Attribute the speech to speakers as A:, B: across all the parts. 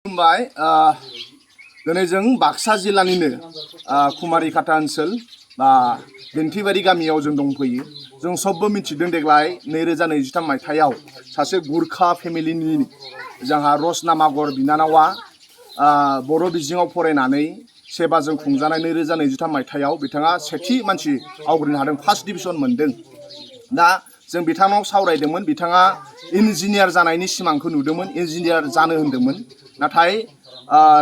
A: खुलुमबाय दिनै जों बाक्सा जिल्लानिनो कुमारिकाटा ओनसोल बा बेन्थिबारि गामियाव जों दंफैयो। जों सबबो मिथिदों देग्लाय 2023 मायथाइयाव सासे गुरखा फेमिलिनि जोंहा रसना मागर बिनानावा बर' बिजोङाव फरायनानै सेबाजों खुंजानाय 2023 मायथाइयाव बिथाङा सेथि मानसि आवग्रिनो हादों, फार्स्ट डिभिजन मोनदों। दा जों बिथांनाव सावरायदोंमोन, बिथाङा इन्जिनियार जानायनि सिमांखौ नुदोंमोन, इन्जिनियार जानो होन्दोंमोन। नाथाय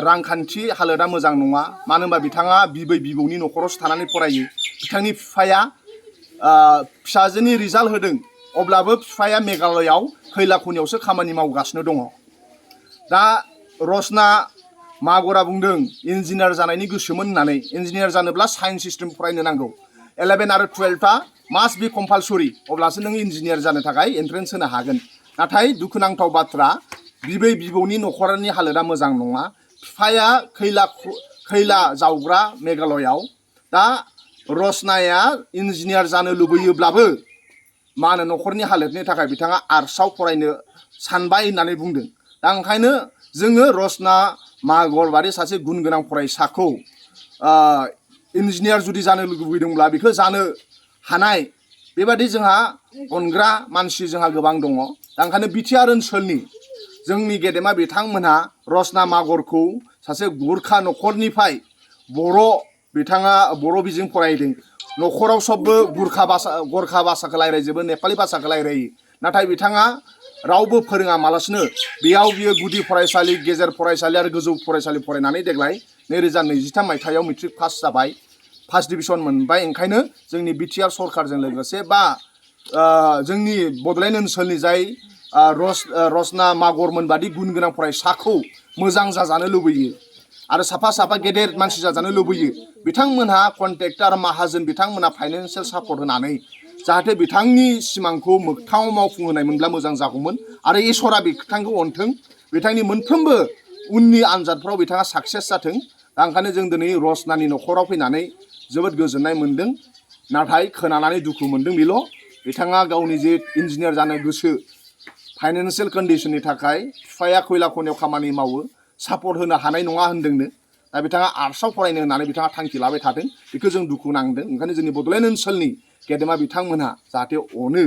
A: रांखान्थि हालोदा मोजां नङा, मानो होनबा बिथाङा बिबै बिबौनि न'खरावसो थानानै फरायो। बिथांनि बिफाया फिसाजोनि रिजाल्ट होदों, अब्लाबो बिफाया मेघालयआव खैला खनियावसो खामानि मावगासिनो दङ। दा रसना मागरा बुंदों इन्जिनियार जानायनि गोसोमोन होननानै। इन्जिनियार जानोब्ला साइन्स स्ट्रिम फरायनो नांगौ, 11 आरो 12आ मास्ट बि कम्पालसरि, अब्लासो नों इन्जिनियार जानो थाखाय एन्ट्रेन्स होनो हागोन। नाथाय दुखुनांथाव बाथ्रा, बिबै बिबौनि न'खरनि हालोदा मोजां नङा। बिफाया खैला जावग्रा मेघालयआव। दा रसनाया इन्जिनियार जानो लुबैयोब्लाबो मा होनो न'खरनि हालोदनि थाखाय बिथाङा आर्ट्सआव फरायनो सानबाय होननानै बुंदों। दा ओंखायनो जोङो रसना मागर बादि सासे गुन गोनां फरायसाखौ इन्जिनियार जुदि जानो लुबैदोंब्ला बेखौ जानो हानाय बेबादि जोंहा अनग्रा मानसि जोंहा गोबां दङ। दा ओंखायनो बिटिआर ओनसोलनि जोंनि गेदेमा बिथांमोनहा रसना मागरखौ सासे गुरखा न'खरनिफ्राय बिथाङा बर' बिजों फरायदों। न'खराव सबबो गुरखा भाषाखौ रायज्लायजोबो, नेपालि भाषाखौ रायज्लायो। नाथाय बिथाङा रावबो फोरोङा मालासिनो बेयाव बियो गुदि फरायसालि, गेजेर फरायसालि आरो गोजौ फरायसालि फरायनानै देग्लाय 2023 मायथाइयाव मेट्रिक पास जाबाय, फार्स्ट डिभिजन मोनबाय। ओंखायनो जोंनि बिटिआर सरकारजों लोगोसे बा जोंनि बड'लेण्ड ओनसोलनि जाय रसना मागरमोन बादि गुन गोनां फरायसाखौ मोजां जाजानो लुबैयो आरो साफा साफा गेदेर मानसि जाजानो लुबैयो, बिथांमोनहा कन्ट्रेक्टर माहाजोन बिथांमोनहा फाइनान्सियेल सापर्ट होनानै जाहाथे बिथांनि सिमांखौ मोगथाङाव मावफुंहोनायमोनब्ला मोजां जागौमोन। आरो इसोरा बिथांखौ अनथों, बिथांनि मोनफ्रोमबो उननि आनजादफ्राव बिथाङा साक्सेस जाथों। दा ओंखायनो जों दिनै रसनानि न'खराव फैनानै जोबोद गोजोननाय मोन्दों। नाथाय खोनानानै दुखु मोन्दों बेल', बिथाङा गावनि जे इन्जिनियार जानो गोसो, फाइनान्सियेल कन्डिशननि थाखाय बिफाया खैला खनियाव खामानि मावो, सापर्ट होनो हानाय नङा होन्दोंनो। दा बिथाङा आर्ट्सआव फरायनो होननानै बिथाङा थांखि लाबाय थादों, बेखौ जों दुखु नांदों। ओंखायनो जोंनि बड'लेण्ड ओनसोलनि गेदेमा बिथांमोनहा जाहाथे अनो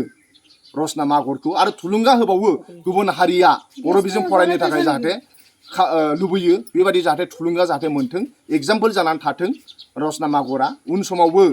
A: रसना मागरखौ आरो थुलुंगा होबावो, गुबुन हारिया बर' बिजों फरायनो थाखाय जाहाथे लुबैयो, बेबायदि जाहाथे थुलुंगा जाहाथे मोन्थों, एग्जाम्पोल जानानै थाथों रसना मागरा। उन समावबो